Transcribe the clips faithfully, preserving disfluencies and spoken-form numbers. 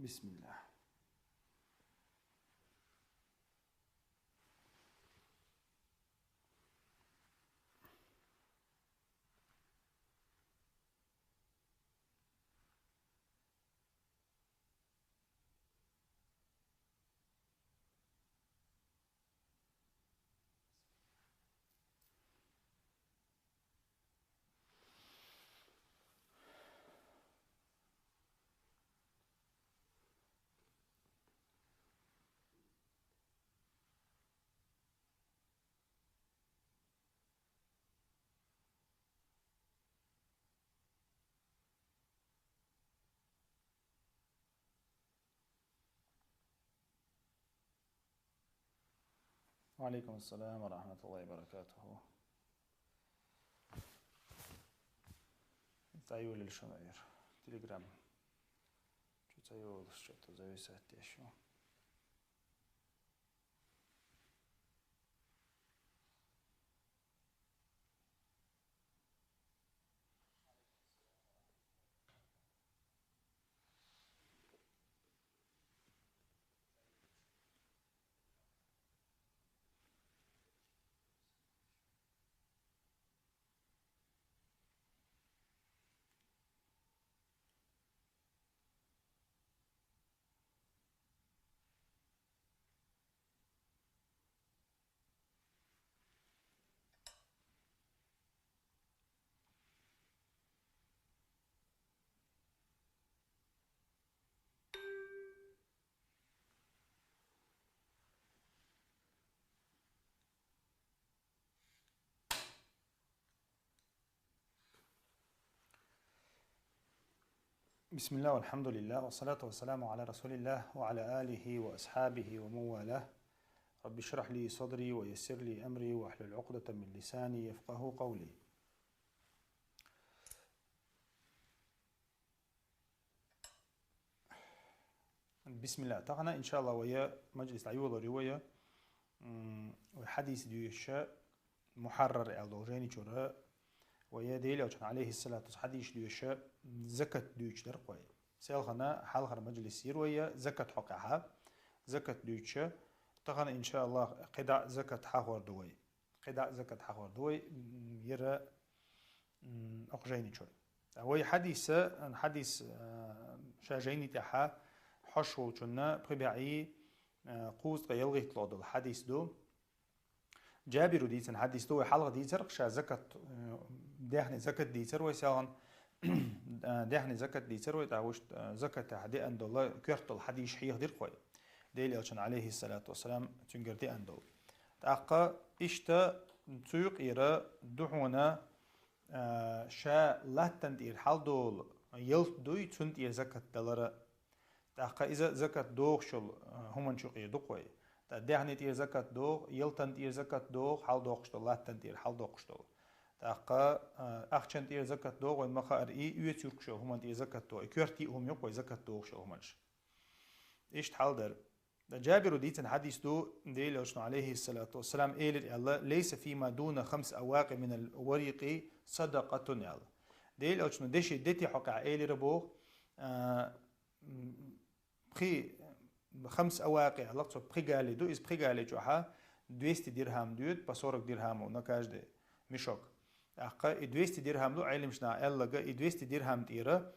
بسم الله. وعليكم السلام ورحمة الله وبركاته. ЦӀайола шуна эр. Telegram. Чу цӀайола, что-то зависать ещё. بسم الله والحمد لله والصلاة والسلام على رسول الله وعلى آله وأصحابه ومن والاه. رب اشرح لي صدري ويسر لي أمري واحلل عقدة من لساني يفقه قولي. Бисмилла. Тахана, иншалла, вай мажлис дӀайолар вай, м, вай хьадис дуьйша, мухьаррар аьлла долу жайни чура, вай Делан Элчан, алейхиссалату вассалам, хьадис дуьйша, закат дуьйцуш дар вай. Селхана хьалхара мажлис йир вай, закат хьокъехьа, закат дуьйцуша. Тахана, иншалла, кхидӀа закат хьахор ду вай. КхидӀа закат хьахор ду вай, м, яра, м, окху жайни чура. Вай хьадиса, хьадис, а, ша жайни тӀехьа хьош волчунна пхи бӀе, а, кхузткъе ялхитталгӀа долу хьадис ду. Джабиру дийцина хьадис ду, вай хьалха дийцарх ша закат, э, дехне закат дийцар вай селхана, а, дехне закат дийцар вай, тӀаккха вуш, а, закат тӀехь деана долу, коьрта долу хьадис хьехадира вай. Делан Элчан, алейхиссалату вассалам, цуьнгара деана долу. ТӀаккха иштта цу юкъера ду хьуна, а, ша латтана тӀера хьалдолу ялта дуй, цунна тӀера закат далара. ТӀаккха иза закат дохуш йолу, а, хӀуманаш юкъера ду вай. ТӀаккха дехне тӀера закат доху, ялтана тӀера закат доху, хьалдоккхуш долу, латтана тӀера хьалдоккхуш долу. ТӀаккха, а, ахчана тӀера закат доху, вайн ма хаара, и оьцу юркъаш йолу хӀуманна тӀера закат доху. И коьрта йиъ хӀума ю вай закат дохуш йолу хӀуманаш. Иштта хьал дара. Джабиру дийцина хьадис ду, Делан Элчано, алейхиссалату вассалам, элира аьлла: «Лейса фима дуна хамс авакъи минал варикъи садакъатун», аьлла. Делан Элчано деши дети хьокъехь элира боху, а, м, пхи, хамс авакъи аьлла, цо пхи гали ду, иза пхи гали чохьа двести дирхам доьду, по сорок дирхамов на каждый мешок. ТӀаккха и двести дирхам ду, Ӏелимаш наха аьлларг, и двести дирхам тӀера,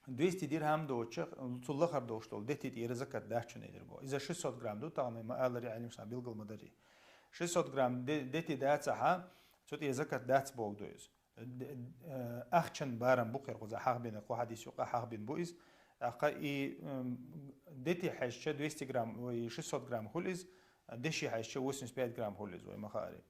двести дирхам доцуш, цул лахара долуш долу дети тӀера закат дац шуна элира боху. Иза шестьсот грамм ду, тахана ма аллара, Ӏелимаш наха билгал ма дарий. Шестьсот грамм де-, дети дацахьа, цу тӀера закат дац боху ду иза. Д-, э, ахчан барам бу кхерхуза хьахбина, кху хьадис юкъа хьахбина бу иза. ТӀаккха и, м, дети хьаьжча двести грамм, ой, шестьсот грамм хуьлу иза, деши хьаьжча восемьдесят пять грамм хуьлу иза, вай ма хаари.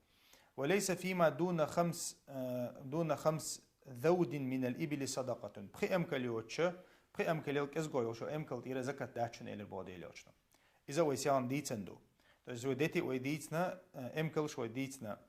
«Ва лейса фима дуна хамс, э, дуна хамс завдин минал ибили садакъатун». Пхи эмкал йоцуша, пхи эмкалел кӀезго йолуш йолу эмкал тӀера закат дац шуна элира боху Делан Элчано. Иза вай селхана дийцина ду. То есть вай дети вай дийцина, э, эмкалш вай дийцина.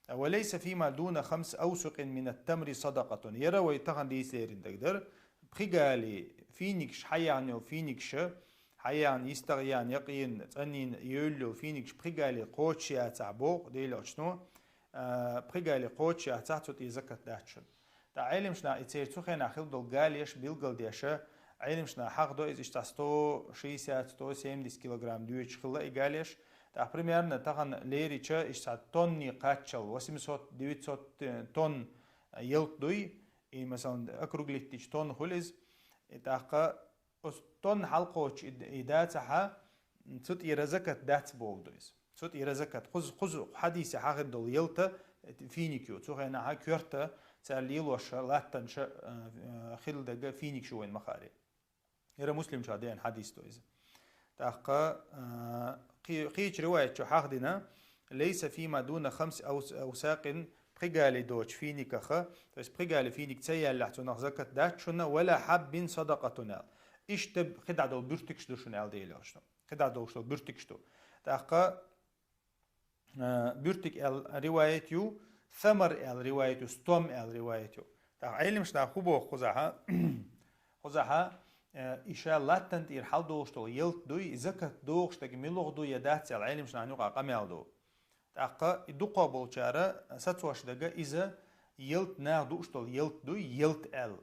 «Ва лейса фима дуна хамс аусукъин минат тамри садакъатун». Яра вай тахана дийца лерина дагадара. Пхи гали финикаш, хьаяхна йолу финикаша, хьаяхна, йистагӀа яхна, якъийна, цӀанйина, йевлла йолу финикаш пхи гали кхочуш яцахь боху Делан Элчано, а, пхи гали кхочуш яцахь, цу тӀе закат дац шуна. ТӀаккха Ӏелимаш наха и церан цу хенахь хилла долу галеш билгал деша, Ӏелимаш наха хьахдо иза иштта сто шестьдесят, сто семьдесят килограмм доьчуш хилла и галеш. ТӀаккха примерно тахан лерича иштта тонни кхаччал, восемьсот, девятьсот тонн ялат дуй, и, масалан, округлить дича тонн хуьлу иза. И тӀаккха оцу тонн хьалкхочу и, и дацахьа, цу тӀера закат дац боху ду иза. Цу тӀера закат. Кхуза, кхуза хьадийса хьахир долу ялта финик ю. Цу хенахьа коьрта цара лелоша, латтанша, э, э, хилла дага финик шу вайн махари. Яра Муслим чу деана хьадийс ду иза. ТӀаккха, э, кхи-, кхечу риваят чу хьахдина, «Лейса фима дуна хамс аус-, аусакъин», пхигали доцу финикаха, то есть пхигали финик ца яьллехь цунах закат дац шуна, «вала хьаббин садакъатун» аьлла. Иштта хи дӀа долу буьртигаш ду шуна аьлла Делошна. КхидӀа долуш долу буьртигаш ду. ТӀаккха, а, буьртиг аьлла риваят ю, самар аьлла риваят ю, стом аьлла риваят ю. ТӀаккха Ӏелимаш наха хӀун боху кхузахьа? Кхузахьа, а, и ша латтан тӀера хьал долуш долу ялат дуй, и закат дохуш дага милугӀ ду я дац аьлла Ӏелимаш нахана юкъа къамел ду. ТӀаккха и дукхо болчара сацош дага иза ялат наха дууш долу ялат дуй, ялат аьлла.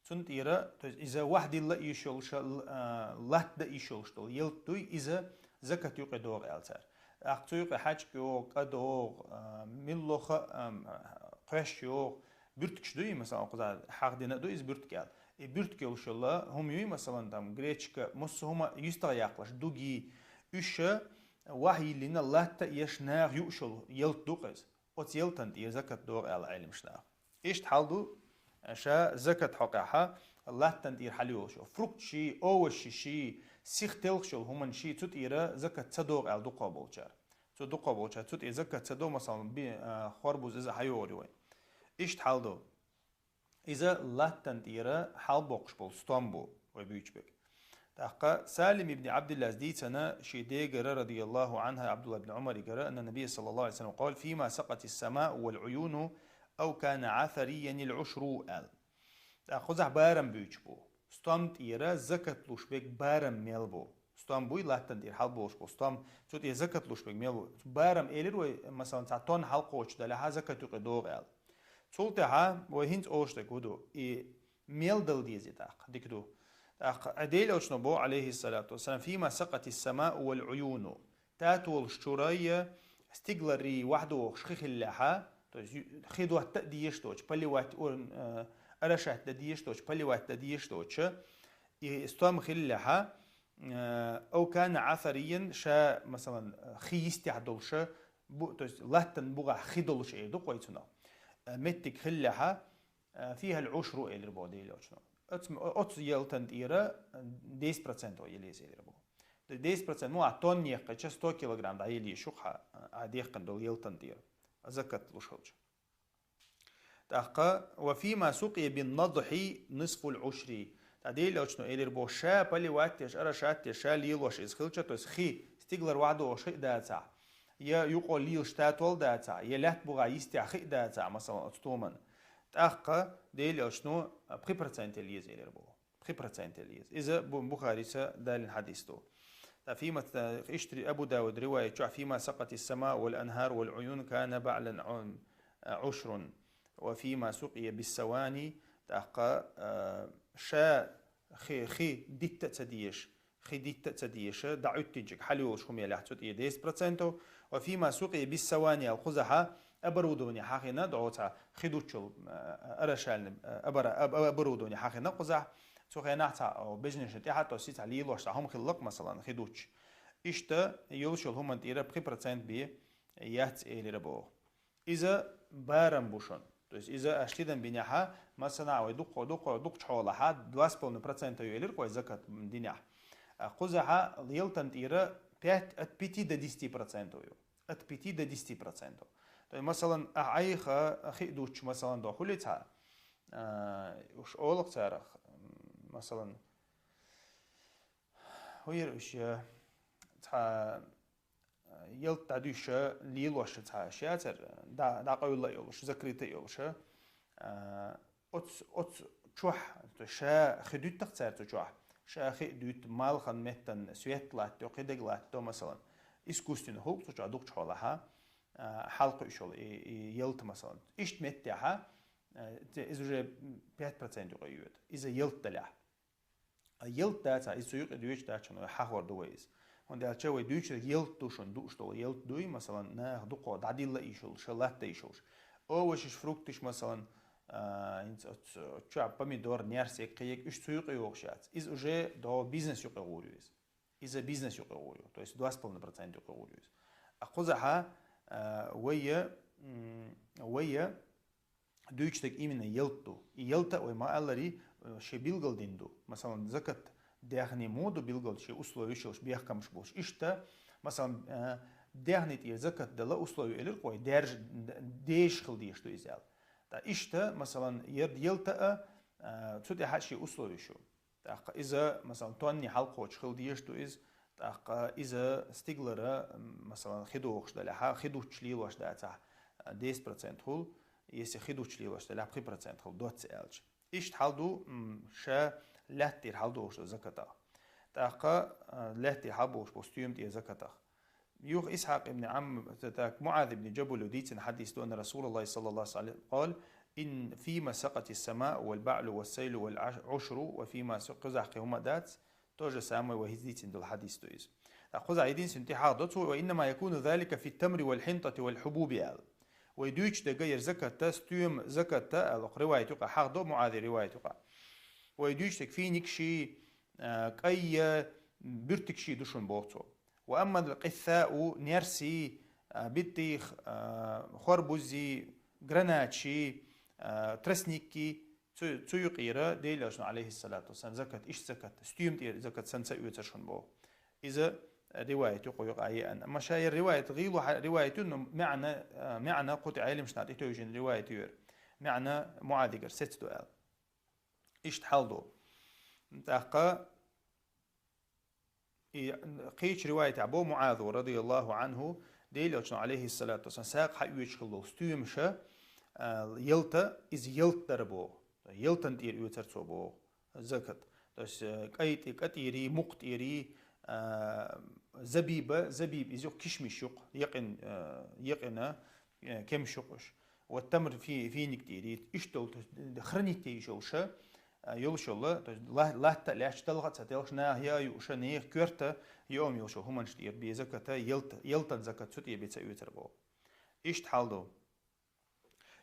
Цунна тӀера, то есть иза вахдилла йиш йолуша, л-, а, латта йиш йолуш долу ялат дуй, иза закат юкъе догӀу аьлла цара. ТӀаккха цу юкъе хьаьжкӀа йогӀу, кӀа догӀу, а, миллоха, а, кхоьш йогӀу, буьртигаш дуй, масала, кхуза хьахдина ду иза буьртиг аьлла. И буьртиг йолуш йолу хӀума юй, масалан, там, гречка, муссу хӀума юьстагӀа яккхалаш, дуги, уьш вахдиллина латта еш наха юуш йолу ялат ду-кх иза. Оцу ялтан тӀера закат догӀу аьлла Ӏелимаш наха. Иштта хьал ду, ша закат хьокъехьа, латтан тӀера хьал йолуш йолу фрукташи, овощаши, сиха телхаш йолу хӀуманаши, цу тӀера закат ца догӀу аьлла дукхо болчара. Цу дукхо болчара, цу тӀера закат ца до, масалан, би-, а, хорбуз иза хьайогӀур ю вайн. Иштта хьал ду. Иза латтан тӀера хьал боккхуш болу стом бу, вай буьйцу берг. ТӀаккха Салим ибн Абдиллас дийцана ши дегара, радияллаху анхӀа, Абдулла ибн Умаригара, анна Набия саллаллаху алейхи ва саллям къала: «Фима сакъатис самау вал уюну, ау кана асариян ал ушру», аьлла. ТӀаккха кхузахь барам буьйцу бу. Стом тӀера закат луш берг барам мел бу. Стом буй, латтан тӀера хьал болуш бу. Стом, цу тӀе закат луш берг мел бу. Барам элира вай, масалан, цхьа тонна хьал кхочу далахьа закат юкъе догӀу аьлла. Цул тӀаьхьа вай хӀинца олуш дерг хӀун ду? И мел дала деза и тӀаккха, дика ду. ТӀаккха Делан Элчано боху, алейхиссалату вассалам: «Фима сакъатис самау вал уюну». Татолаш чурайя стигларий вахдохуш хи хиллехьа, то есть ю-, хи дотта а дезаш доцу, поливать, ур-, э, орошать дан дезаш доцу, поливать дан дезаш доцу, и стом хиллехьа, э, ау кана асариян, ша, масалан, хи йистехь долуша, бу-, то есть латтан бугӀахь хи долуш эр ду-кх вай цунах. Э, меттиг хиллехьа, э, фихал ушру элира боху Делан Элчано. Оцу, оцу ялтан тӀера десять процентов елеза элира боху. Десять процент, ну, а тонна еккхича, сто килограмм дӀаелийша ю-кх хьа, а дехкан долу ялтан тӀера. Закат луш хилча. ТӀаккха: «Ва фима сукъия бин надхи нисфул ушри». ТӀа Делан Элчано элира боху, ша поливать деш, орошать деш, ша лелош иза хилча, то есть хи, стиглар вахдохуш хи а дацахь, я юкъо лелаш татол дацахь, я лаьтта бугӀа йистехь хи а дацахь, масалан, оцу томан. ТӀаккха Делан Элчано пхи процент елеза элира боху. Пхи процент елеза. Иза Бу-, Бухарица далин хьадис ду. ТӀа фима, э, иштри Абу Дауд риваят чохь: «Фима сакъатис сама вал анхар вал уюн кана баълан ун-, э, ушрун. Ва фима сукъия бис савани», тӀаккха, э, ша хи, хи дитта а ца дезаш, хи дитта а ца дезаш, дӀа Ӏуьттинчиг хьал йолуш хӀума елахь цу тӀе десять процентов, ва фима сукъия бис савани аьлла кхузахьа оборудование хьахина, догӀу цхьа хи дуччул, э, орошальный, э, обора-, об-, оборудование хьахина кхузахь. Цу хенахь цхьа, о, бежнешна тӀаьхьа тосси цхьа лелош цхьа хӀума хиллакх, масалан, хи дуч. Иштта йолуш йолу хӀуманна тӀера пхи процент бе яц элира боху. Иза барам бу шуна. То есть иза аш тидам бинехьа, масана вай дукха, дукха, дукхачу хьолахьа, два с половиной процента ю элира кхой закат динехь. А кхузахьа ялтан тӀера пять, от пяти до десяти процентов ю. От пяти до десяти процентов. То есть, масалан, а Ӏайха, а хи дуч, масалан, до хули цхьа, а, уж олах царах, м, масалан, хуйр уж, э, цхьа, э, ялт дӀадуьйша, лелоша цхьа, ши яцар, дӀа-, дӀакъевлла а йолуш, закрыто а йолуша, э, оц-, оц чохь, то есть ша хи дуьттах цара цу чохь, ша хи а дуьтта, малхан меттан свет латтайо, кхидерг латтайо, масалан, искусственно хӀуллакх цу чохь дукхачу хьолахьа, э, хьалкхуьуш йолу и, и ялт, масалан. Иштта меттехьа, э, те-, иза уже пять процент юкъе йоьду. Иза ялт далехь. Ялта дац, иза цу юкъе доьчуш дац шуна, вай хьахор ду вай иза. ХӀунда аьлча вай дуьйцург ялта ду шуна, дууш долу ялта дуй, масалан, наха дукха дӀадилла йиш йолуш, латта йиш йолуш. Овощаш, фрукташ, масалан, а, хӀинца оцу, оцу чохь помидор, нерсек, кхиек, уьш цу юкъе йогӀуш яц. Иза уже до бизнес юкъе гӀур ю иза. Иза бизнес юкъе гӀур ю, то есть два с половиной процента юкъе гӀур ю иза. А кхузахьа, а, вайя, м, вайя дуьйцург именно ялта ду. И ялта а вай ма-аллара, э, шен билггал дина ду. Масалан, закат даьхни муха ду билггал шен условеш йолуш, бехкамаш болуш. Иштта, масалан, э, даьхни тӀера закат дала условие элира-кх вай, даьржа, д-, дезаш хила дезаш ду иза аьлла. Ткъа иштта, масалан, ер ялта а, э, цу тӀехь а шен условеш ю. ТӀаккха иза, масалан, тонне хьалкхочуш хила дезаш ду иза, тӀаккха иза стиглара, м, масалан, хи дохуш далехьа, хи дуттуш лелош дацахь, десять процент хуьлу, если хи дуттуш лелош далехь, пхи процент хуьлу, доцца аьлча. Иштта хьал ду, м, ша лаьттера хьал дохуш ду закатах. ТӀаккха, а, лаьттера хьал бохуш бу стоьма тӀера закатах. Юха Исхьакъ ибн Ам-, так, МуӀаз ибн Джабалу дийцина хьадис ду, анна Расулаллахи саллаллаху алейхи ва саллям قال: «إن فيما سقت السماء والبعل والسيل والعشر وفيما سق-», кхузахь кхин хӀума дац, то же самое вай хӀинца дийцина долу хьадис ду иза. ТӀаккха кхузахь единственный тӀехьагӀа до цо: «وإنما يكون ذلك في التمر والحنطة والحبوب», аьлла. Вай дуьйцу дага яра закатта, стоьма закатта, аьлла, ривайт юкъа хьагӀ до, МуӀази ривайт юкъа. Вай дуьйцу дага финикши, а, кӀайя, буьртигши ду шуна боху цо. «وأما القثاء», нерси, а, биттих, а, хорбузи, граначи, а, тростники, цу, цу юкъера Делан Элчано, алейхиссалату вассалам, закат, иштта закат, стоьма тӀера закат санна ца оьцура шуна боху. Иза ривайт юкъа юкъа а еана. Амма ша ер ривайт гӀийла хьа-, ривайт ю, но маьӀна, а, маьӀна кху тӀе Ӏелимашна тӀетевжина ривайт ю ер. МаьӀна МуӀазигара сецна ду аьлла. Иштта хьал ду. ТӀаккха и кхечу ривайтехь бо МуӀазо, радияллаху анху, Делан Элчано, алейхиссалату вассалам, сагӀа хьаоьцуш хилла долу стоьмаша, а, ялта, иза ялта дара боху. Ялтан тӀера оьцура цо боху закат. То есть, э, кӀай тӀе-, кӀа тӀери, мукх тӀери, а, забиба, забиб иза юкъ кишмиш юкъ, якъин, э, якъина, э, кемш юкъ уьш. Вот тамр фи-, финик тӀери, иштта долу, то есть, хранить йиш йолуша, а, йолуш йолла, то есть, ла-, латта а лаьтташ, талха а ца телхаш, наха я а юуша, нехан коьрта йоам йолуш йолу хӀуманаш тӀера бен заката, ялта-, ялтан закат цу тӀе бен ца оьцура боху. Иштта хьал ду.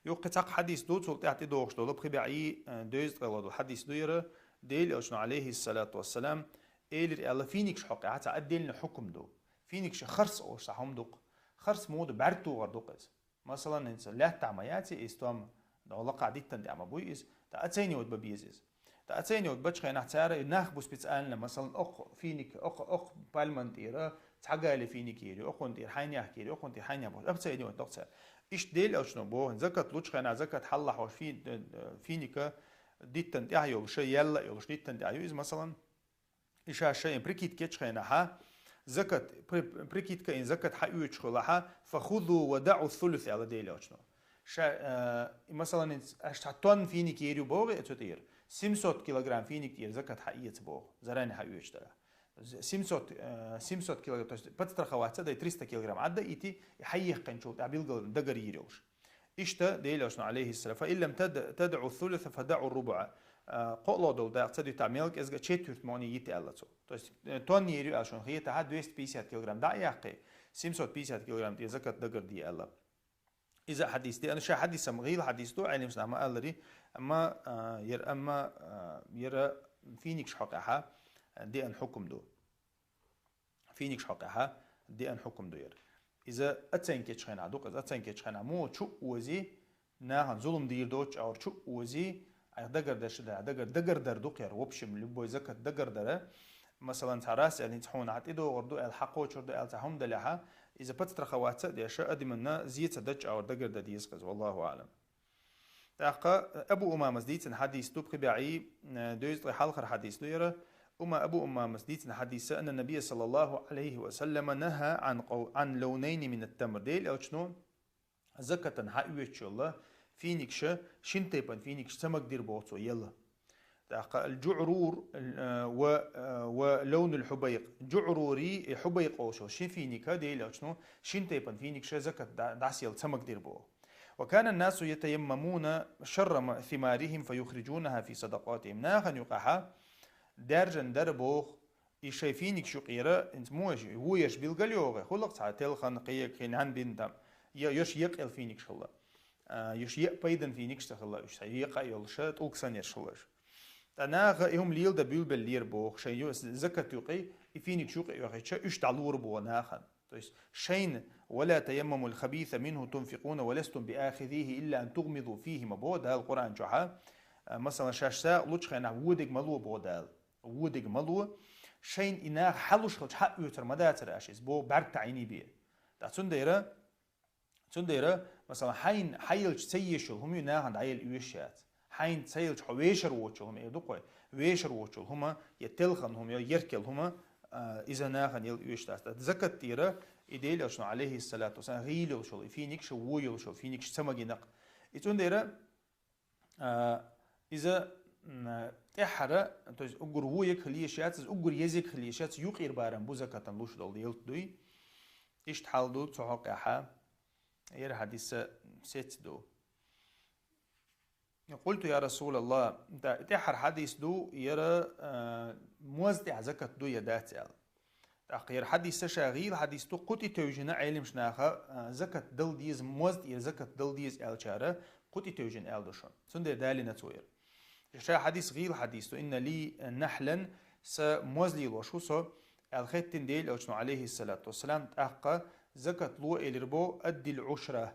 Юккъе цхьаккха хьадис ду, цул тӀаьхьа тӀедогӀуш долу, пхи баьӀий, э, доьзткъе ло долу хьадис ду яра, Делан Элчано, алейхиссалату вассалам, элира аьлла, финикаш хьокъехь цхьа отдельно хӀукум ду. Финикаш харц олуш цхьа хӀума ду-кх. Харц муха ду, бӀаьрг тухар ду-кх иза. Масалан, хӀинца лаьттахь ма яц иза, стоьма, дӀо лакхахь диттан тӀехь ма буй иза, ткъа оценивать бан беза иза. Ткъа оценивать бачу хенахь цара и нах бу специально, масалан, окху финик, окху, окху пальман тӀера цхьа гали финик йийр ю, окхун тӀера хьайнех кийр ю, окхун тӀера хьайнех бохуш, оценивать доккху цара. Иштта Делан Элчано боху, закат лучу хенахь, закат хьаллахь хьош фи-, э, э, финика диттан тӀехь йолуш, яьлла а йолуш, диттан тӀехь ю иза, масалан, и ша шайн прикидка ечу хенахьа, закат, при-, прикидка ин закат хьаоьцуш хуьлахьа, «فخذوا ودعوا الثلث», аьлла Делан Элчано. Ша, э, и, масалан, ин аш цхьа тонн финик йийр ю боху и цу тӀера, семьсот килограмм финик тӀера закат хьаэца боху, заранее хьаоьцуш дара. З-, семьсот, э, семьсот килограмм, то есть подстраховаться дай, триста килограмм Ӏадда ити, и хьаеккхинчул тӀаьхьа билгал дагар йийр йолуш. Иштта Делан Элчано, алейхиссалам: «فإن لم تد-, تدعوا الثلث فدعوا الربع». А, кхоъло долу дакъа ца дуьтахь, мел кӀезга четверть муъни йита аьлла цо. То есть, э, тонн йийр ю аьлла шуна хетахьа, двести пятьдесят килограмм дӀа а яккхий, семьсот пятьдесят килограмм тӀе закат дагар де аьлла. Иза хьадис де, ана ша хьадисам, гӀийла хьадис ду, Ӏелимаш нах ма аллари, амма, а, яра, амма, а, яра финикаш хьокъехьа, а, деан хӀукум ду. Финикаш хьокъехьа деан хӀукум ду яра. Иза оценка ечу хенахь ду-кх, иза оценка ечу хенахь муха чу а ози, нахана зулам дийр доцу чӀагӀар чу а ози, айхьа дагардеш да, дагар, дагардар ду-кх яра, в общем, любой закат дагардара. Масалан, цхьа рас аьлла, хӀинца хьуна хьан тӀедогӀур ду аьлла, хьан кхочур ду аьлла, цхьа хӀума далехьа, иза подстраховаться а деш, адаманна зе ца дачу чӀагӀар дагардан деза-кх иза, валлаху аълам. ТӀаккха Абу Умамас дийцина хьадис ду, пхи баьӀий, э, доьзткъе хьалхара хьадис ду яра. Ума Абу Умамас дийцина хьадис, анна Набия саллаллаху алейхи ва саллама наха ан къав-, ан лаунайни мин ат-тамр. Делан Элчано закатан хьаоьцуш йолла финикша, шин тайпан финикаш ца магадир боху цо елла. ТӀаккха ал-жуърур, э, ва, э, ва лаунул хьубайкъ. Жуърури, э, хьубайкъ олуш йолу ши финика Делан Элчано шин тайпан финикша закат дӀа-, дӀасаелла ца магадир боху. «وكان الناس يتيممون شر ثمارهم فيخرجونها في صدقاتهم». Нахана юкъахьа даьржан дара боху, и шайн финикаш юкъера, инца муш, вуеш билгал йогӀе, хӀуллакх цхьа телхан, кхега, кхин хьан бин там, я, йош екъел финикаш хилла. А, йош екъ пайдан финикаш ца хилла, уьш цхьа екъа йолуша, тӀулг санерш хилла уьш. ТӀа наха и хӀума леладан буьлбеллера боху, шайн ю-, закат юкъе, и финикаш юкъе йохича, уьш дӀалора боху нахана. То есть шайна: «Ва ла таяммамул хабиса минху тунфикъуна ва ластум биахизихи илла ан тугмиду фихи», ма бо Дала Къуръан чохьа. А, масалан, шаьш сагӀа лучу хенахь водиг ма ло бо Дала. Водиг ма ло. Шайна и наха хьалуш хилча хьаъ оьцур ма дацара аша иза, бо бӀаьрг таӀийна бе. ТӀа цундела, цундела, масалан, хьайна хьаелча ца еш йолу хӀума ю нахана дӀаелла оьшуш яц. Хьайна ца елча хьо вешар воцучул хӀума, эр ду-кх вай, вешар воцучул хӀума, я телхан хӀума, я еркел хӀума, а, иза нахана елла оьшуш дац. ТӀа закат тӀера и Делан Элчано, алейхиссалату вассалам, гӀийла йолуш йолу и финикаш, вон йолуш йолу финикаш ца магина-кх. И цундела, а, иза, м, тӀаьххьара, то есть уггар вон егг хила езаш яц, иза уггар еза егг хила езаш яц, юкъера барам бу закатан луш долу ялта дуй. Иштта хьал ду цу хьокъехьа, ера хьадиса сеца ду. «Къульту, я Расулаллах», тӀа-, тӀаьххьара хьадис ду, яра, а, моз тӀехь закат ду я дац аьлла. ТӀаккха яра хьадис ша гӀийла хьадис ду, кху тӀе тевжина Ӏеламаш наха, а, закат дала деза, моз тӀера закат дала деза аьллачара, кху тӀе тевжина аьлла ду шуна. Цундела далийна цо яра. Ша хьадис гӀийла хьадис ду: «Инна ли нахьлан», са моз лелош ву со, аьлла хеттина Делан Элчано, алейхиссалату вассалам, тӀаккха закат ло элира бо, «аддил Ӏушра»,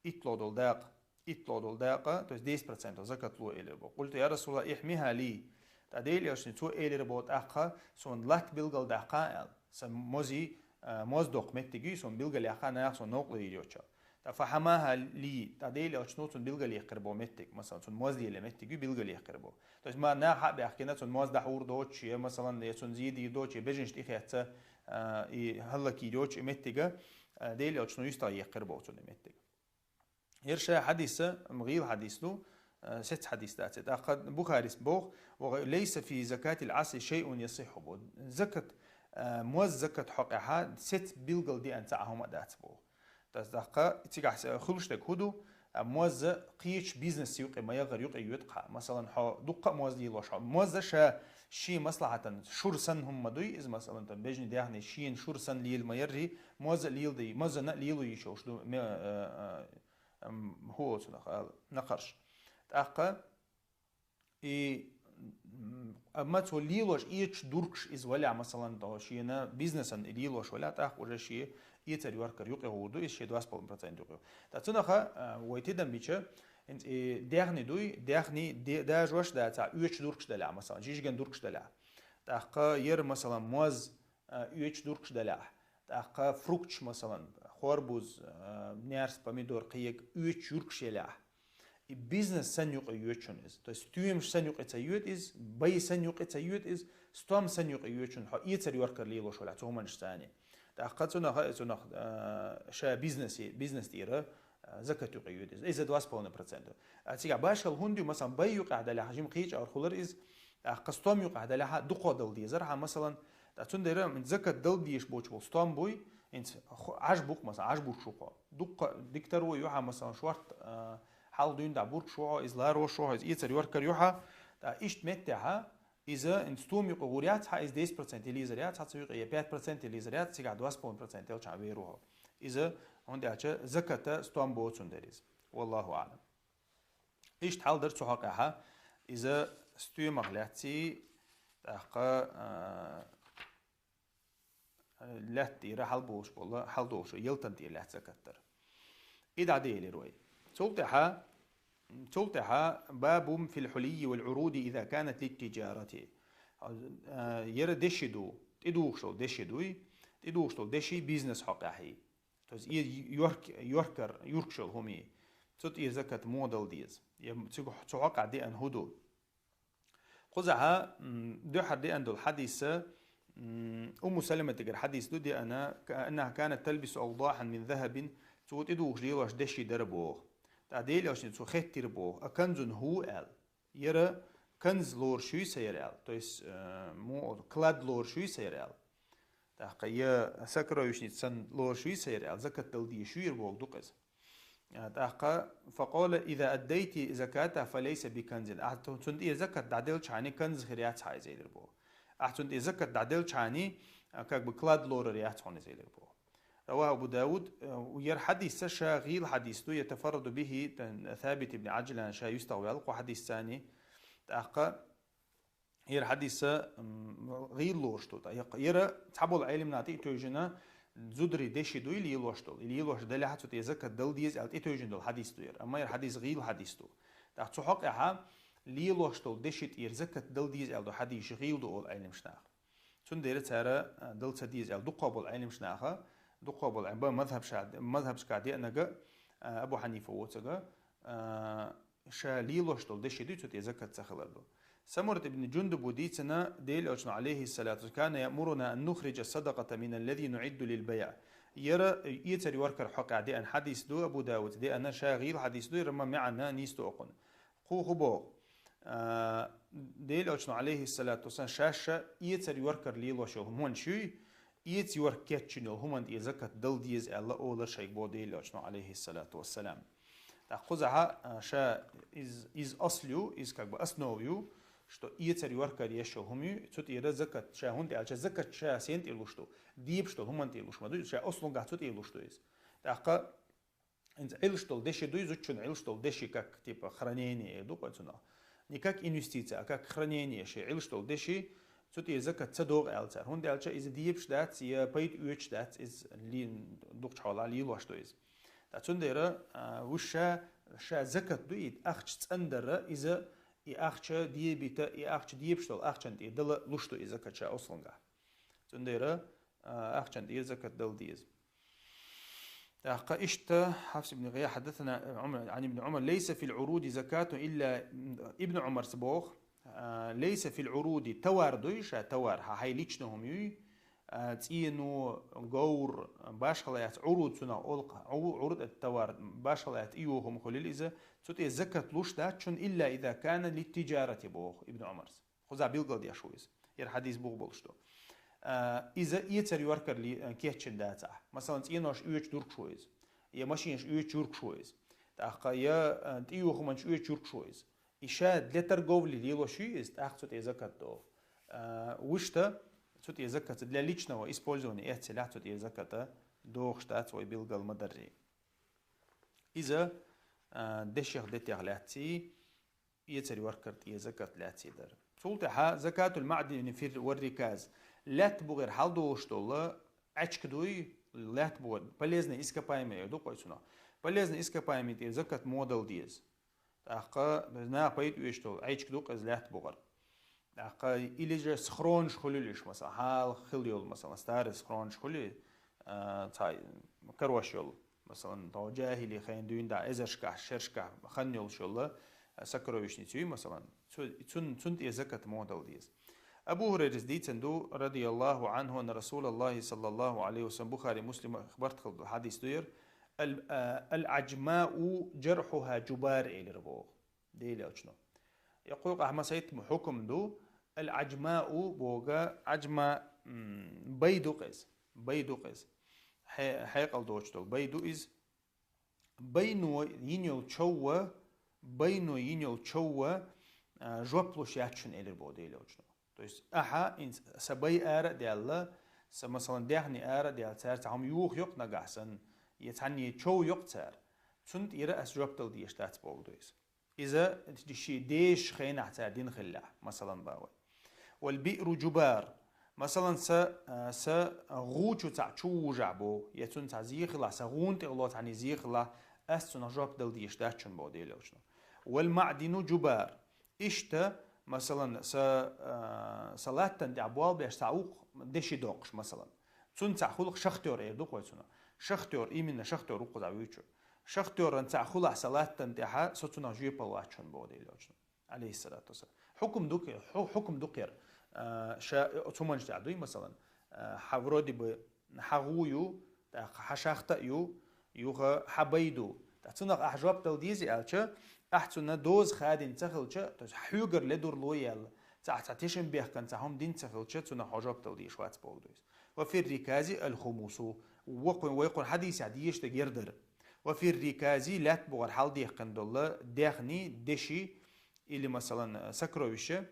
итло долу дакъа, итло долу дакъа, то есть десять процентов закат ло элира бо. «Къульту, я Расулаллах, ихьмиха ли». ТӀа Делан Элчане цо элира бо тӀаккха, суна латта билгал даккха аьлла. Сан мози, а, моз доккху меттиг ю, суна билгал яккха наха суна новкъа лийр йоцчу. ТӀа фахьамаха ли, тӀа Делан Элчано цунна билгал яьккхира бо меттиг, масалан, цунна моз лела меттиг ю, билгал яьккхира бо. То есть ма наха хьа а баьхкина, цунна моз дӀахьур доцуш, я, масалан, я цунна зе дийр доцуш, я бежанаш тӀехецца, а, и хӀаллакйийр йоцуш и меттига, а, Делан Элчано юьстагӀ яьккхира бо цунна и меттиг. Яра ша хьадиса, м, гӀийла хьадис ду, э, сеца хьадис дац. ТӀаккха Бухарис боху: «Ва лайса фи закатил Ӏасри шайъун ясихху», бо. Закат, э, моз закат хьокъехьа сеца билгал деана ца а хӀума а дац боху. ТӀаккха цигахь хуьлуш дерг хӀун ду? А, моза кхечу бизнес юкъе ма яхара юкъе йоьду кхаъ. Масалан, хьо дуккха а моз лелош хьо. Моза ша шен маслахьатан шура санна хӀума ма дуй иза, масалан, там бежни дехни шена шура санна лела ма ярри, моза а лела дай, мозана а лело йиш йолуш ду, ме-, э, э, ам, хӀу оцунах ала, накхарш. ТӀаккха и, м, амма цо лелош эцаш дуркаш иза валя, масалан, то шена бизнесан и лелош валя, тӀаккха уже шен эцар йоркар юкъе гӀур ду, иза шен два с половиной процент юкъе. ТӀа цунаха, а, вай тидам бича, хӀинца и дехни дуй, дехни де-, дажош дацахь, оьцаш дуркаш даля, масалан, жижиган дуркаш даля. ТӀаккха яра, масалан, моз, а, оьцаш дуркаш даля. ТӀаккха фрукташ, масалан, хорбуз, а, нерс, помидор, кхега оьцаш юркаш яля. И бизнес санна юкъе йоьду шуна иза. То есть стоимость санна юкъе ца йоьду иза, бай санна юкъе ца йоьду иза, стом санна юкъе йоьду шуна, хьо эцар йоркар лелош валя, цу хӀуманаш цани. ТӀаккха цунах, э, цунах, э, ша бизнесе, бизнес тӀера, э, закат юкъе йоьду иза. Иза два с половиной процента. А цигахь башхал хӀунда ю, масалан, бай юкъехь даляхь, жима кхечӀагӀар хулар иза, тӀаккха стом юкъехь даляхьа, дукхо дала дезар хьан, масалан, тӀа цундела закат дала дезаш боцуш болу стом буй, хӀинца ху-, Ӏаж бу-кх, масалан, Ӏаж бурш ву хьо. Дуккха диктор ву юхьа, масалан, шорт, а, хьал дуьйна дӀа буркаш ву хьо, иза ларош ву хьо, иза эцар йоркар юхьа. ТӀа иштта меттехьа, иза хӀинца стом юкъе гӀур яц хьа, иза десять процент лизар яц хьа, цу юкъе я пять процент лизар яц, цигахь два с половиной процент элчахьа вер ву хьо. Иза, хӀунда аьлча, заката стом боцун дара иза. Валлаху аълам. Иштта хьал дара цу хьокъехьа, иза стоьмах лаьцций, тӀаккха, а, лаьтта тӀера хьал болуш бола, хьал долуш, ялтан тӀера лаьцна закат дара. И дӀаделира вай. Цул тӀаьхьа, цул тӀаьхьа, бабун фил хьулийи вал Ӏуруди иза канат литтиджарати. А, яра деши ду, тӀедухуш долу деши дуй, тӀедухуш долу деши бизнес хьокъехьий. То есть и йорк-, йоркар, юркаш йолу хӀумий. Цу тӀера закат муха дала деза? Я цу, цу хьокъехь деана хӀун ду? Кхузахьа, м, дуьхьара деана долу хьадиса, м, Умму Саламатигара хьадис ду деана, ка-, аннаха канат талбису авдахьан мин захабин, цо тӀедухуш лелош деши дара боху. ТӀа Делан Элчане цо хеттира боху, а канзун хӀу аьлла. Яра канз лоруш юй сан яра аьлла. То есть, э, му-, клад лоруш юй сан яра аьлла. ТӀаккха я сокровищница санна лоруш юй сан яра аьлла, закат дала дезаш ю яра боху дукъ иза. А, тӀаккха, факъала, иза аддайти заката, фалайса биканзин. Ахьа цу-, цунна тӀера закат дӀаделча хьайна канз хир яц хьа иза элира боху. Ахь цунна тӀе закат дӀаделчхьана, а, как бы клад лорар яц хьона из, элира боху. رواه أبو داود, э, яра хьадис ша гӀийла хьадис ду, يتفرد به, тан-, Сабит ибн Ӏаджлан ша юстагӀваьлла кху хьадисца. ТӀаккха яра хьадис, м, гӀийла лоруш ду. ТӀаккха яра цхьаболу Ӏелимна тӀе а тевжина, зударий деши дуй лелош долу. И лелош далехь цу тӀе закат дала деза аьлла тӀе тевжина долу хьадис ду яра. Амма яра хьадис гӀийла хьадис ду. ТӀаккха цу хьокъехь лелош долу деши тӀера закат дала деза аьлла ду хьадисаш гӀийла ду олу Ӏелимаш наха. Цундела цара, а, дала ца деза аьлла дуккха болу Ӏелимаш наха, дуккха болу Ӏе-, ба мазхабша-, мазхабашкахь деанарг, а, Абу Хьанифа воцург, а, ша лелош долу деши дуй цу тӀе закат ца хилар ду. Самурат ибн Джундуба дийцина, Делан Элчано, عليه الصلاة والسلام, كان يأمرنا أن نخرج الصدقة من الذي نعد للبيع. Яра эцар йоркар хьокъехь деана хьадис ду, Абу Дауда деана, ша гӀийла хьадис ду, яра ма маьӀна нийса ду окхун. Кху хӀун боху? А, Делан Элчано, عليه الصلاة والسلام, шаьш эцар йоркар лелош йолу хӀуманаш юй, эца йорк кечйина йолу хӀуманна тӀе закат дала деза аьлла олура шайга боху Делан Элчано, عليه الصلاة والسلام. ТӀаккха кхузахь, а, ша из, из асл ю, из как бы основа ю, что эцар йоркар еш йолу хӀума ю, цу тӀера закат ша, хӀунда аьлча закат ша сен тӀе луш ду, дебаш долу хӀуманна тӀе луш ма ду, ша аслунгахь цу тӀе луш ду иза. ТӀаккха иза Ӏилуш долу деши дуй, зудчун Ӏилуш долу деши, как, типа, хранение эр ду-кх вай цунах. Не как инвестиция, а как хранение, шен Ӏилуш долу деши, цу тӀе закат ца догӀу аьлла цара. ХӀунда аьлча иза дебаш дац, я пайда оьцуш дац, иза ли-, дукхачу хьолахь лелош ду иза. Ткъа цундела, а, уьш ша, ша закат ду и ахча цӀандарра, иза и ахча дебита, и ахча дебаш долу ахчанна тӀе дала луш ду и закат ша аслунгахь. Цундела, а, ахчанна тӀера закат дала деза. ТӀаккха иштта Хьафс ибн Гъия, حدثنا عمر عن ابن عمر: ليس في العروض زكاة إلا, Ибн Ӏумарца боху, а, ليس في العروض, товар дуй ша, товар, хьан хьайн личный хӀума юй, а, цӀено, говр, башхалла яц, Ӏуруд цунах олу-кх, Ӏу-, Ӏуруд это товар, башхалла яц, и йоху хӀума хуьлийла иза, цу тӀе закат луш дац шуна, إلا إذا كان للتجارة, боху Ибн Ӏумарца. Кхузахь билгалдеш ву иза. Яра хьадис бух болуш ду. А, иза эцар йоркарли, а, кечйина дацахь. Масалан, цӀенош оьцуш юркуш ву иза. Я машинаш оьцуш юркуш ву иза. ТӀаккха я, а, тӀеюхаманчаш оьцуш юркуш ву иза. И ша для торговли лелош ю иза, тӀаккха цу тӀе закат догӀу. А, вуьшта цу тӀе закат для личного использования эццалехь цу тӀе заката догӀуш дац вай билгал ма даррий. Иза, а, дешех детех лаьцций, эцар йоркар тӀе закат лаьцций дара. Цул тӀаьхьа زكاة المعدن في الر-, والركاز. Лаьтта бугӀера хьалдолуш долу Ӏечка дуй, лаьтта бугӀа, полезный ископаемый эр ду-кх вай цунах. Полезный ископаемый тӀе закат муха дала деза? ТӀаккха наха пайда оьцуш долу Ӏечка ду-кх иза лаьтта бугӀар. ТӀаккха или же схронаш хуьлийла уьш, масалан, хьалха хилла йолу, масалан, старый схронаш хуьлий, а, цхьа карош йолу. Масалан, тхо жахӀили хенахь дуьйна дӀа эзаршкахь, шерашкахь хан йолуш йолу, а, сокровищница юй, масалан, цу-, цун-, цунна тӀе закат муха дала деза? Абу ХӀурайрас дийцина ду, رضي الله عنه, أن رسول الله صلى الله عليه وسلم, Бухари, Муслима барт хилла хьадис ду яра: «Ал-, а, العجماء جرحها جبار», элира боху Делан Элчано. Я кхойкъахь масайтта хьукам ду, العجماء боху, Ӏаджма, м, бай ду-кх иза, бай ду-кх иза. Хье-, хьекъал доцуш долу бай ду иза. Байно йина йолу човва, байно йина йолу човва, а, жоп луш яц шуна, элира боху Делан Элчано. То есть ахьа, ин-, сан бай ара а даьлла, сан, масалан, даьхни ара а даьлла, цара цхьа хӀума юха йо-кх нагахь санна, я цхьанне чов йо-кх цара, цунна тӀера ас жоп дала дезаш дац боху ду иза. Иза шен дезачу хенахь цара дина хиллехь, масалан, бан вай. والبئر جبار. Масалан, сан, а, сан гӀу чу цхьаъ чу вужахь боху, я цунна цхьа зе хилахь, сан гӀуна тӀехула цхьанне зе хилахь, ас цунах жоп дала дезаш дац шуна боху Делан Элчано. والمعدن جبار. Иштта, масалан, сан, а, сан латтана тӀехь болх беш цхьа ву-кх деши доккхуш, масалан. Цунна цхьа хуьлу-кх шахтёр эр ду-кх вай цунах. Шахтёр, именно шахтёр ву-кх кхузахь вуьйцуш. Шахтёран цхьа хуьлахь сан латтана тӀехь, со цунах жоьпалла вац шуна боху Делан Элчано, عليه الصلاة والسلام. Хьукам ду-кх, хьу-, хьукам ду-кх яра, а, ша, цу манаш тӀехь дуй, масалан, а, хьан вроде бы хьан гӀу ю, тӀаккха хьан шахта а ю, юха хьан бай ду. ТӀаккха цунах ахьа жоп дала дезий аьлча, ахьа цунна доза хадийна ца хилча, то есть хьоьгара ледарло яьлла, цхьа, цхьа тешам бехкан, цхьа хӀума дина ца хилча, цунах хьо жоп дала дезаш вац боху ду иза. وفي الركاز الخمس. Вокхуьн, вай кхунна хьадисехь дезаш дерг яра дара. وفي الركاز, лаьтта бугӀар хьалдаьккхина долу даьхни, деши, или, масалан, сокровища,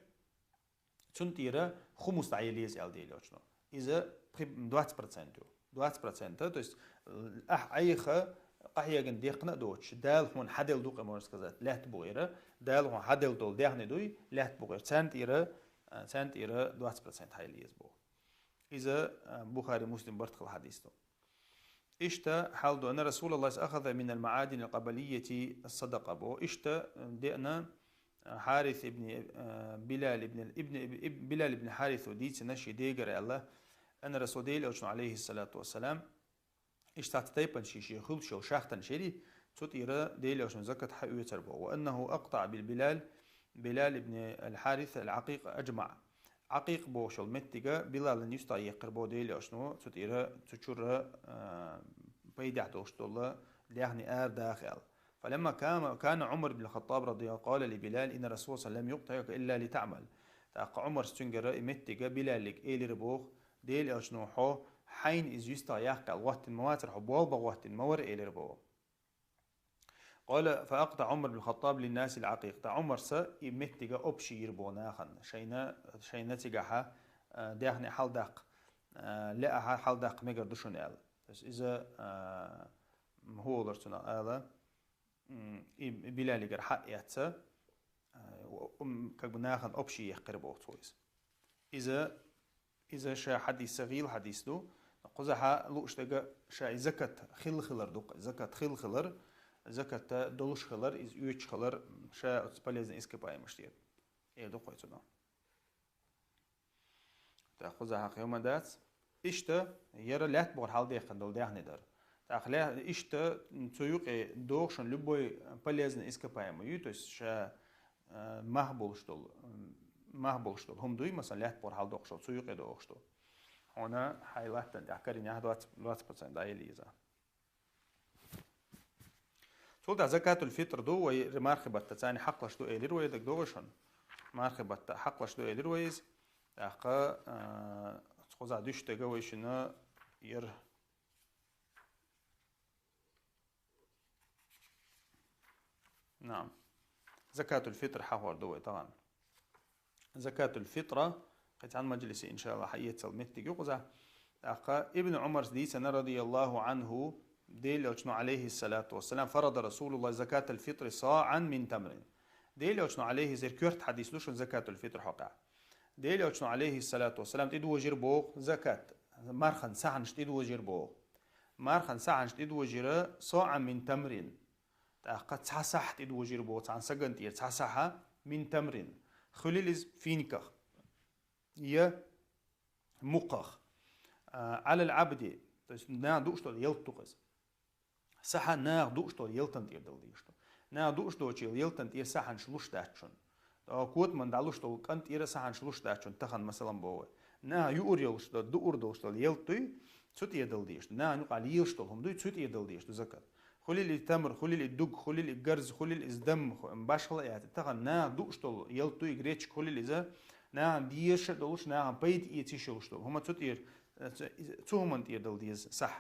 цунна тӀера хумус дӀаелла еза аьлла Дела Элчано. Иза пхи-, двадцать процент ю. Двадцать процент, то есть, ахь Ӏайха къахьеган декхна а доцуш, Дала хьуна хьаделла ду-кх, можно сказать, лаьтта букъера, Дала хьуна хьаделла долу даьхни дуй, лаьтта букъера, царна тӀера, а, царна тӀера двадцать процент хьаелла еза боху. Иза, а, Бухари, Муслим барт хилла хьадис ду. Иштта хьал ду, анна Расулаллахи ахаза минал маадинил къабалийяти садакъа бо. Иштта, э, деана, э, Хьарис ибн, э, Билал ибн, ибн, иб-, иб-, Билал ибн Хьарисо дийцина ши дегара аьлла, анна Расул Дела Элчано, алейхиссалату вассалам, иштта цхьацца тайпана ши, ши хуьлуш йолу шахтана шери, цу тӀера Дела Элчано закат хьаоьцур бо. Ва аннаху акътаъ бил Билал, Билал ибн аль-Хьарис аль-Акъикъ аджмаъ. Акъикъ бохуш йолу меттига Билалан юьстахь еккхира бо Дела Элчано, цу тӀера, цу чуьра, а, пайдехь долуш долу даьхни арадаха аьлла. Фаламма кама-, кана Умар бин Хаттаб радияллаху къала ли Билал, инна Расул саллам юкътаъука илла ли таъмал. ТӀаккха Умарс цуьнгара и меттига Билаллига элира боху, Дела Элчано хьо хьайна иза юьстахь яккха аьлла гӀоттина ма вацара, хьо болх бан гӀоттина ма вара элира боху. Къала фа акътаъ Умар бин Хаттаб линнасил Акъикъ. ТӀаккха Умарса и меттига общий йира боху нахана. Шайна, шайна цигахьа, а, даьхни хьалдаккха, а, лаахьа хьалдаккха мегар ду шуна аьлла. То есть иза, а, хӀу олура цунах ала, м, и Билалигара хьаэцца, а, м, как бы нахана общий еккхира боху цо иза. Иза, иза ша хьадиса гӀийла хьадис ду. Кхузахьа лууш дерг ша и закат хилла хилар ду-кх. Закат хилла хилар, закатта долуш хилар, иза оьцуш хилар, ша оцу полезный ископаемаш тӀера. Эр ду-кх вай цунах. ТӀаккха кхузахьа кхин хӀума дац. Иштта, яра лаьтта бухара хьалдаьккхина долу даьхни дара. ТӀаккха ле-, иштта, цу юкъе дохушан любой полезный ископаемый ю, то есть ша, э, мах болуш долу, м, мах болуш долу хӀума дуй, масала, лаьтта бухара хьалдоккхуш долу, цу юкъе дохуш долу. Хьуна хьайн латтана тӀехь каринехь двадцать, двадцать процент дӀаелла иза. Цул тӀаьхьа закатул фитр ду, вай мархи батта царна хьакхалаш ду элира вай, дагадогӀий шуна? Мархи батта хьакхалаш ду элира вай иза. ТӀаккха, а, кхузахь дуьстиг вай шуна яра. Наам. Закатул фитр хьахор ду вай тахана. Закатул фитра, кхин цхьана мажлисе, иншааллахӀ, хьаэцал меттиг ю кхузахь. ТӀаккха Ибн Умарс дийцина, радияллаху анху, Дела Элчано, алейхиссалату вассалам, фарада Расулуллах закатал фитри саъан мин тамрин. Дела Элчано, алейхи, зер коьрта хьадис ду шуна закатул фитр хьокъехь. Дела Элчано, алейхиссалату вассалам, тӀедожира боху закат, мархан сахьанаш тӀедожира боху. Мархан сахьанаш тӀедожира саъан мин тамрин. ТӀаккха цхьа сахь тӀедожира боху цхьана сагана тӀера, цхьа сахьа мин тамрин. Хуьлил иза финиках. Я мукхах. А, Ӏалал Ӏабди, то есть наха дууш долу ялта ду-кх иза. Сахьа наха дууш долу ялтан тӀера дала дезаш ду. Наха дууш долчу ялтан тӀера сахьанаш луш дац шуна. Ткъа котаман дӀалуш долу кӀант тӀера сахьанаш луш дац шуна, тахана масалан боху вай. Наха юур йолуш долу, дуур долуш долу ялта дуй, цу тӀера дала дезаш ду. Наха юкъа лелаш долу хӀума дуй, цу тӀера дала дезаш ду закат. Хуьлил и тамр, хуьлил и дуг, хуьлил и гарз, хуьлил иза дам, ху-, башхала а яц. Тахана наха дууш долу ялта дуй, гречка хуьлил иза, нахана дезаш а долуш, нахана пайда эца йиш йолуш долу хӀума цу тӀера, цу, цу хӀуманна тӀера дала деза сахь.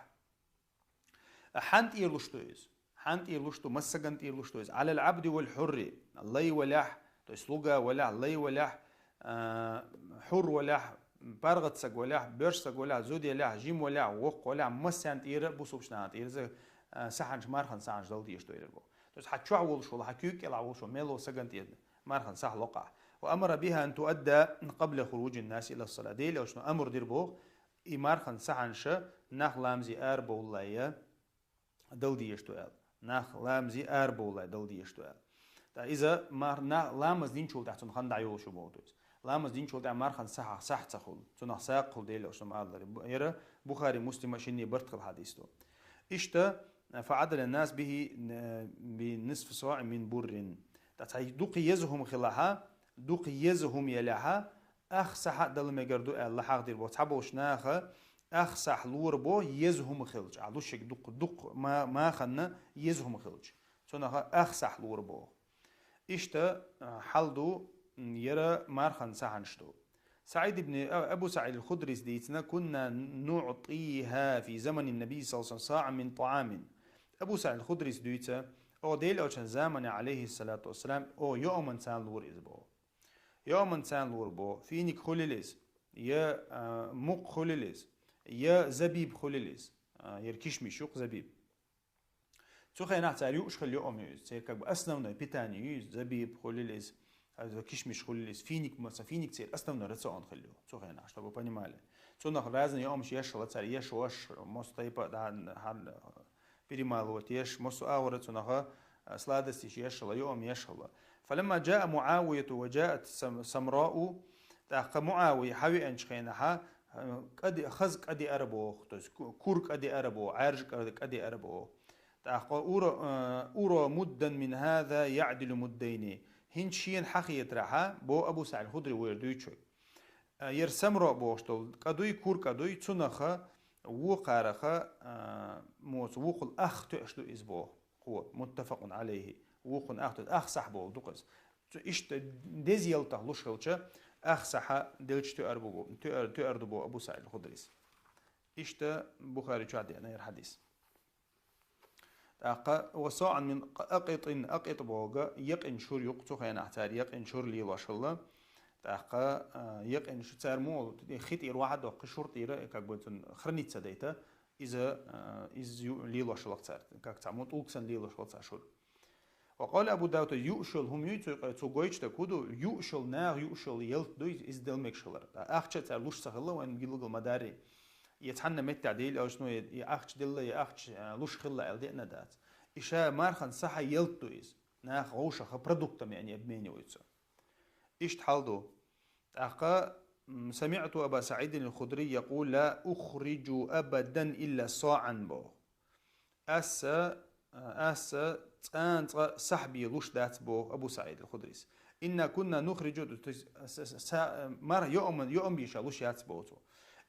Хьан тӀера луш ду иза? Хьан тӀера луш ду, массаган тӀера луш ду иза. Ӏалал Ӏабди вал хьурри, лай валехь, то есть слуга валехь, лай валехь, а, хьур валехь, паргӀат саг валехь, боьрша саг валехь, зуда ялехь, жима валехь, воккха валехь, массарна тӀера, бусулбачу нахана тӀера иза, а, сахьанаш, мархан сахьанаш дала дезаш ду элира боху. То есть хьан чохь волуш волу, хьан куьйга кӀелахь волуш волу мел волу сагана тӀера мархан сахь ло-кх ахь. Ва амара биха ан туадда къабла хуружин наси ила ссала. Дела Элчано амр дира боху, и мархан сахьанаш нах ламазе арабовлале дала дезаш ду аьлла. Нах ламазе арабовлале дала дезаш ду аьлла. Ткъа иза мар-, на-, ламаз динчул тӀаьхьа цунна хан дӀайолуш ю боху иза. Ламаз динчул тӀаьхьа мархан сахьах сахь ца хуьлу, цунах сакъ хуьлу Дела Элчано ма аллара. Яра Бухари, Муслима шинне барт хилла хьадис ду. Иштта, фа Ӏадала нас бихи, э, би нисфи саъ мин буррин. Ткъа цхьа дукха еза хӀума хилахьа, дукха еза хӀума елехьа, ах сахь а дала мегар ду аьлла хьахдира боху. Цхьаболчу наха ах сахь лора боху еза хӀума хилча. Ахь луш ерг дукха, дукха ма-, маханна еза хӀума хилча. Цунах ах сахь лора боху. Иштта, а, хьал ду, м, яра мархан сахьанаш ду. СаӀид ибн, а, Абу СаӀид аль-Худрис дийцина, кунна нуътиха фи замани наби саллаллаху алейхи ва саллям саъ мин таъамин. Абу СаӀид аль-Худрис дуьйцу, о, Дела Элчан замане, алейхиссалату вассалам, о, йоаман царна лора иза боху. Йоаман царна лора боху, финик хуьлил иза. я, а, мукх хуьлил иза, я забиб хуьлил иза, а, яра кишмиш ю-кх, забиб. Цу хенахь цара юуш хилла йоам ю иза. Церан как бы основной питание ю иза, забиб хуьлил иза, а, кишмиш хуьлил иза, финик, масала, финик церан основной рацион хилла ю цу хенахь, чтобы вы понимали. Цунах разный йоамаш еш хилла цара, еш, веш, мостайпа, да, хьан-, перемалывать еш, массо а агӀора цунах, а, сладостеш еш хилла, йоам еш хилла. فلما جاء معاوية وجاءت سم-، سمراء, тӀаккха МуӀавия хьавеанчу хенахь, а, кӀа де-, хаза кӀа деара боху, то есть ку-, кур кӀа деара боху, Ӏаьржа кӀа, кӀа деара боху. ТӀаккха ура, а, ура муддан мин хаза яъдилу муддайни. ХӀинца шена хьан хетарехь, боху Абу СаӀид Худри вайра дуьйцуш. А, яра Самро бохуш долу кӀа дуй, кур кӀа дуй, цунах вукхарах, а, моца вукхул ах тоьуш ду иза боху. Кхо, муттафакъун Ӏалайхи. Вукхун ах тоьуш, ах сахь боху ду-кх иза. Цу иштта деза ялтах луш хилча, ах сахьа делча тоьар бу бо-, тоьар, тоьар ду боху Абу СаӀид Худрис. Иштта Бухари чохь деана яра хьадис. ТӀаккха, ва соӀан мин акъитин, акъит боху, якъин шур ю-кх, цу хенахь цара якъин шур лелош хилла. ТӀаккха, а, якъин шу-, цара муха, хи тӀера вахьа доккху, шур тӀера, как бы, цунна храниться дайта, иза, а, иза ю-, лелош хилла-кх цара, как цхьа мо тӀулг санна лелош хилла цара шур. Ва къала Абу Давуд, юуш йолу хӀума юй цу, цу гойтуш дерг хӀун ду, юуш йолу наха юуш йолу ялта ду иза, иза дала мегаш хилар. Ахча цара луш ца хилла, вайн гилгал ма-дарри. Я цхьанна меттехь дийла аьлча, ну, я, я ахча делла, я ахча, а, луш хилла аьлла деана дац. И ша мархан сахьа ялта ду иза. Наха вовшаха продуктами они обмениваются. Иштта хьал ду. ТӀаккха, м, самиъту Аба СаӀидин аль-Худри якъул, ла ухриджу абадан илла соӀан боху. Аса, а, аса цкъа-цкъа сахьбе луш дац боху Абу СаӀид аль-Худрис. Инна кунна нухриджу, то есть, с-, с-, са-, мара йоам, йоам бийша луш яц боху цо.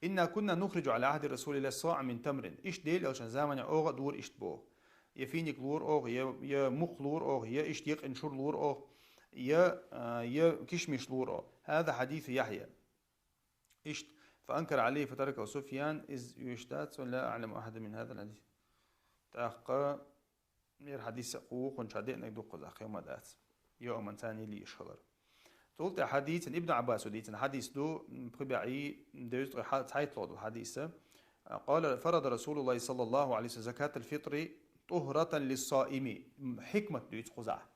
Инна кунна нухриджу Ӏала Ӏахди Расулиллахи соӀан мин тамрин. Иштта Делан Элчан заманахь оха а дора иштта боху. Я финик лора оха, я, я мукх лора оха, я иштта якъин шур лора оха, я, а, я кишмиш лора оха. Хаза хьадису Яхья. Иштта, фа анкара Ӏалайхи фатаракаху Суфьян, иза оьшуш дац, ва ла аӀламу ахьадан мин хазал хьадис. ТӀаккха, яра хьадис а кху вукхунчохь деанарг ду-кх иза, кхин хӀума дац. Йоаман царна лийш хилар. Цул тӀаьхьа дийцина, Ибн Ӏаббаса дийцина хьадис ду, м, пхи бӀе дезткъе хьа-, цхьайтталгӀа долу хьадис. Къала, фарада Расулуллахи саллаллаху Ӏалайхи ва саллам закатал фитри тухратан лиссаими. М, хьикмат дуьйцу кхузахь.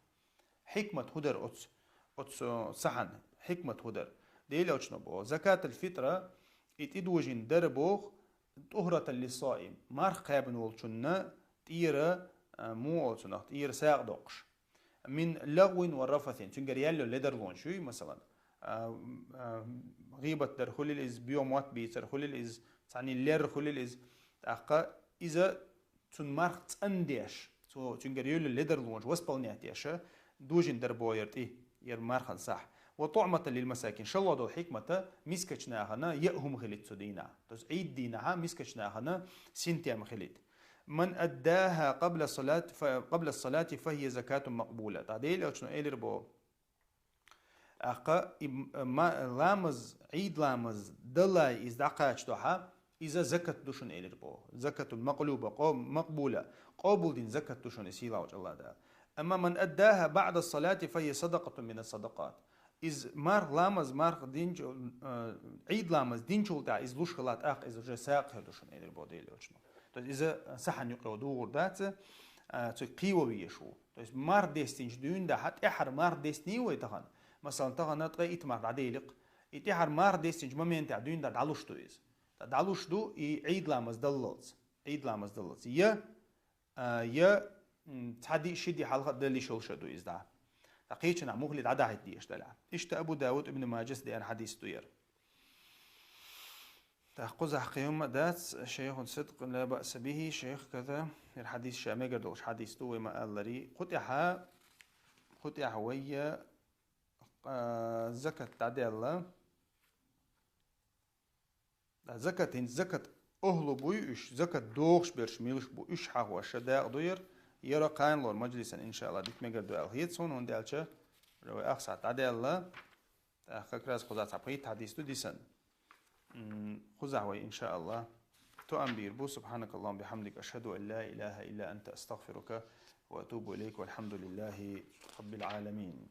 Хьикмат хӀун дара оцу, оцу сахьан? Хьикмат хӀун дара? Делан Элчано боху, закатал фитра, и тӀедожийна дара боху, тухрата лиссаим, марха кхаьбна волчунна тӀера, а, муха олу цунах, тӀера сагӀа доккхуш. Мин лагӀвин ва рафасин, цуьнгара яьлла ледарлонаш юй, масалан, а, а, гӀийбат дар хуьлил иза, боьха мотт бийцар хуьлил иза, цхьаьна лер хуьлил иза. ТӀаккха иза цунна марха цӀандеш, цо цуьнгара йолу ледарлонаш восполнять деш, дожийна дара боху яра тӀе, яра мархан сахь. Ва туӀматан лил масакин, шолгӀа долу хьикмата, мискачу нахана яа хӀума хилийта цу дийнахь. То есть Ӏийд дийнахьа мискачу нахана синтем хилийта. Ман аддаха къабла салат, фа, къабла салати фахия закатун макъбула. Ткъа Делан Элчано элира боху, ТӀаккха и м-, ма-, ламаз, Ӏийд ламаз даллалц иза дӀакхачадахь, иза закат ду шуна элира боху. Закатун макълуба, къо-, макъбула, къобалдина закат ду шуна и сийлахьчу Аллах Дала. Амма ман аддаха баъда салати фахия садакъатун мина садакъат. Иза марх, ламаз, марх динчу, э, Ӏийд ламаз динчул тӀаьхьа иза луш хилла, тӀаккха иза уже сагӀа хир ду шуна элира боху Делан Элчано. То есть иза сахьан юкъе дугӀур дац, а, цуьнан кхийо везаш ву. То есть марх дестинчу дуьйна дахьа, тӀаьхьара марх дестиний вай тахана? Масалан, тахана ткъе итт марх дӀаделира-кх. И тӀаьхьара марх дестинчу моментехь дуьйна дахьа дӀалуш ду иза. ТӀаккха дӀалуш ду и Ӏийд ламаз даллалц. Ӏийд ламаз даллалц. Я, а, я, м, цхьа ди, ши ди хьалха а даллалц ша ду иза дӀа. ТӀаккха кхечанхьа мухӀли дӀадахьийта дезаш далахь. Иштта Абу Дауд, Ибн Маджас деана хьадис ду яра. ТӀаккха кхузахь кхин хӀума дац, шайхун сидкъ, ла баъса бихи, шайх каза, яра хьадис ша мегар долуш хьадис ду, вай ма-аллара. Кху тӀаьхьа, кху тӀаьхьа вай, а, закат дӀадаьлла. Ткъа закат, хӀинца закат ахӀлу буй уьш, закат дохуш берш муьлш бу, уьш хьахош дакъа ду яра, яра кхана лору мажлисан, иншааллах, дика мегар ду аьлла хета суна, хӀунда аьлча вай ах сахьт дӀадаьлла. ТӀаккха как раз кхузахь цхьа пхийтта хьадис ду дисина. М, кхузахь вай, иншааллах, тоам бийр бу. Субханакаллахумма бихамдика, ашхаду ан ла илаха илла анта, астагфирука ва атубу илайк. Валхамдулиллахи раббил аламин.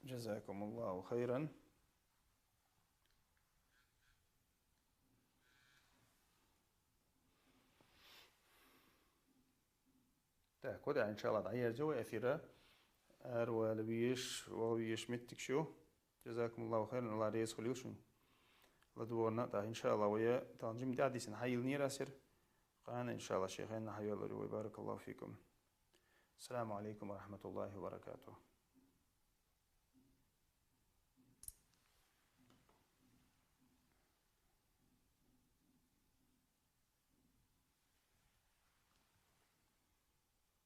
جزاكم الله خيرا. Так, кхы а, иншаллахӀ, дӀаерза вай эфира. Ара вала везаш, вала везаш моттигаш я. جزاكم الله خيرا, АллахӀ раьза хилва шоана. ЛадувгӀарна, тӀаккха, иншаллахӀ, вай тахан жимма тӀехьа дийсад хьайийлла нерас яр. Кхана, иншаллахӀ, шоай хенна хьайоалавар вай. بارك الله فيكم. السلام عليكم ورحمة الله وبركاته.